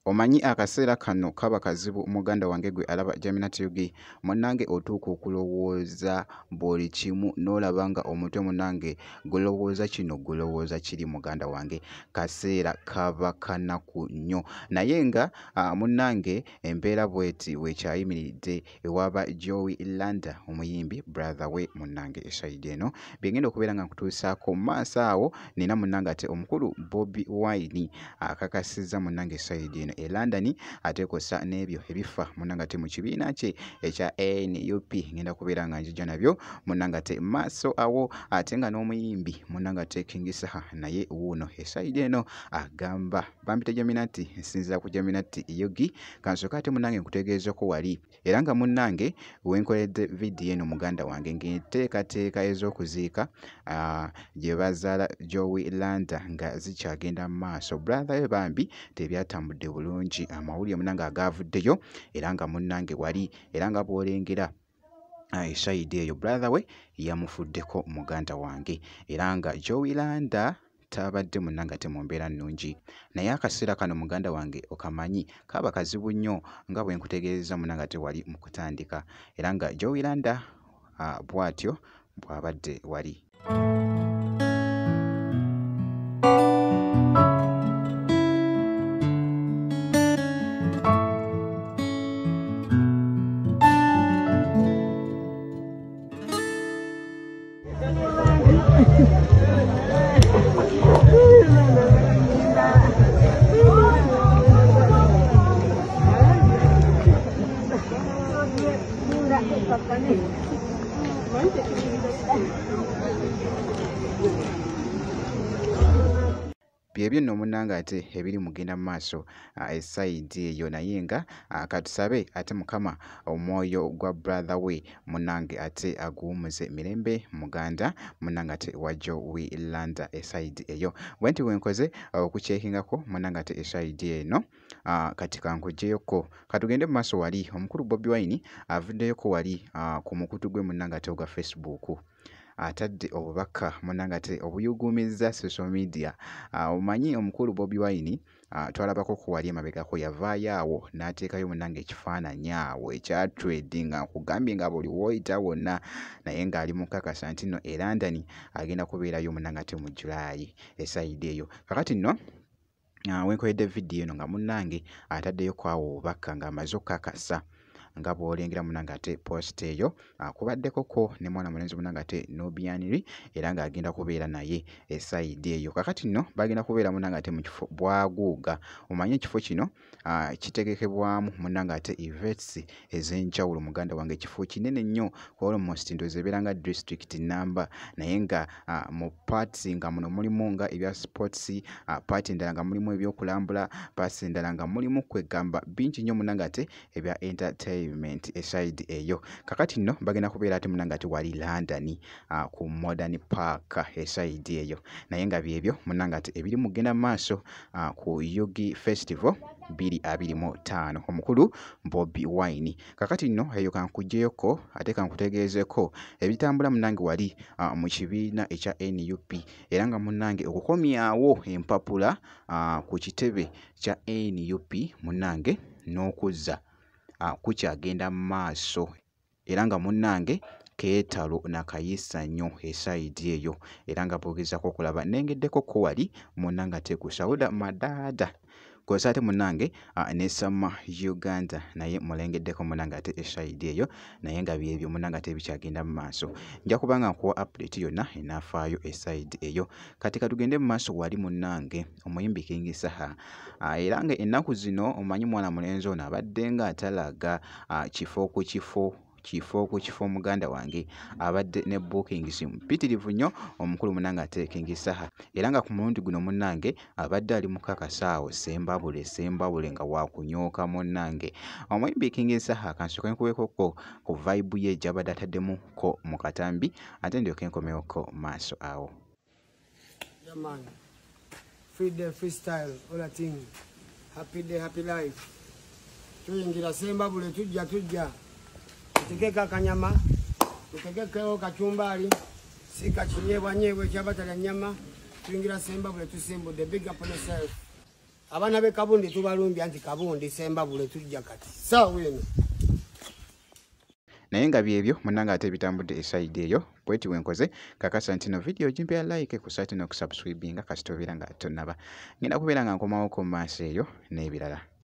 Omanyi akaseera kano kaba kazibu muganda wange gwe alaba Jaminat UG, munnange otuuka okulowooza buli kimu n'olaba nga omutwe munnange gulowooza kino gulowooza kiri muganda wange, kaseera kaba kanaku nnyo. Naye nga munnange embeera bw'eti wekyayimiridde ewaba Jowy Landa omuyimbi brother we munnange esayidi eno bye ngenda okubeera nga nkutuusaako mu maaso awo. Nina munnange ate omukulu Bobi Wine akakasizza munnange esayidi eno e London ate kw'ossa n'ebyo ebifa munnange ate mu kibiina kye ekya NUP, ngenda kubeera nga njija nabyo munnange ate maaso awo. Ate nga n'omuyimbi munnange ate King Saha naye wuuno esayidi eno agamba bampita Jaminat, nsinziira ku Jaminat UG. Kansooke ate munnange nkutegeezeko wali era nga munnange wenkoledde vidiyo eno muganda wange ng'enteekateeka ez'okuziika gye bazaala Jowy Landa nga zikyagenda mu maaso. Brother we bambi tebyatambudde bulungi, amawulire munnange agaavuddeyo era nga munnange wali era nga bw'olengera esayidi eyo brother we yamufuddeko muganda wange, era nga Jowy Landa tabadde munnange ate mu mbeera nnungi. Naye akaseera kano muganda wange okamanyi kaba kazibu nnyo nga bwe nkutegeezezza munnange ate wali mu kutandika, era nga Jowy Landa bw'atyo bw'abadde wali. Byebyo nno munnange ate ebiri mugenda mu maaso esayidi eyo. Naye nga katusabe ate Mukama omwoyo gwa brother we munnange ate aguwummuze mirembe muganda munnange ate wa Jowy Landa esayidi eyo. Bwe nti bwe nkoze okukyekingako munnange ate esayidi eno. Kati kankugyeyoko katugende mu maaso wali omukulu Bobi Wine avuddeyoko wali ku mukutu gwe munnange ate ogwa Facebook atadde obubaka munnange ate obuyuguumizza social media. Omanyi omukulu Bobi Wine twalabako ku wali emabegako yavaayo awo n'ateekayo munnange ekifaananyi awo ekya trade nga nkugambye nga buli w'oyita wonna, naye ng'ali mu kakasa nti nno e London agenda kubeerayo munnange ate mu July esayidi eyo. Kakati nno wenkoledde vidiyo eno nga munnange ataddeyo ku awo obubaka ng'amaze okukakasa nga bw'olengera munnange ate post eyo kubaddeko ko ne mwana mulenzi munnange ate Nubian Li era ng'agenda kubeera naye esayidi eyo. Kakati nno bagenda kubeera munnange ate mu kifo Bwaguuga. Omanyi ekifo kino kitegekebwamu munnange ate events ez'enjawulo muganda wange, ekifo kinene nnyo almost ndowooza ebeera nga district namba, naye nga mu parts nga muno mulimu nga ebya sports, part endala nga mulimu ebyokulambula, parts endala nga mulimu kwegamba bingi nnyo munnange ate ebya entertainment esayidi eyo. Kakati nno bagenda kubeera ate munnange ate wali London ku Modern Park esayidi eyo. Naye nga byebyo munnange ate ebiri mugenda mu maaso ku UG Festival 2025 omukulu Bobi Wine. Kakati nno eyo kankugyeyoko ate kankutegeezeko ebitambula munnange wali mu kibiina ekya NUP, era nga munnange okukomyawo empapula ku kitebe kya NUP munnange n'okuzza kukyagenda mu maaso, era nga munnange keetalo nakayisa nnyo esayidi eyo, era nga boogezaako okulaba nnengeddeko ko wali munnange ate ku Sauda Madaada kw'ossa ate munnange ne Sama Uganda naye mulengeddeko munnange ate esayidi eyo. Naye nga byebyo munnange ate ebikyagenda mu maaso. Nja kuba nga nkuwa update yonna enaafaayo esayidi eyo. Kati katugende mu maaso wali munnange omuyimbi King Saha, era nga ennaku zino omanyi mwana mulenzi ono abadde nga atalaga kifo ku kifo kifo ku kifo muganda wange, abadde ne bookings mpitirivu nnyo omukulu munnange ate King Saha, era nga ku mulundi guno munnange abadde ali mu kakasaawo Sembabule Sembabule nga wakunyooka munnange. Omuyimbi King Saha kansooke nkuweekoko ku vibe ye gy'abadde ataddemu ko mu katambi ate ndyoke nkomewoko maaso awo. Yeah man, free day, freestyle, all that thing. Happy day, happy life. Tuyingira Sembabule tujja tujja. Tutegeke akanyama, tutegekewo kachumbari, si kachinyebwa nyebwa ekyabatalya nnyama. Tuyingira Sembabule tusimbudde. Big up on yourself. Abaana b'e Kabundi tubalumbya nti Kabundi Sembabule tujja kati saawa eno. Naye nga byebyo munnange ate ebitambudde e side eyo. Bweti wenkoze kakasa nti no video gimpeera like ku site n'okusubscribinga kasita obeera nga tonnaba. Ngenda kubeera nga nkomawoko mu maaso eyo n'ebirala.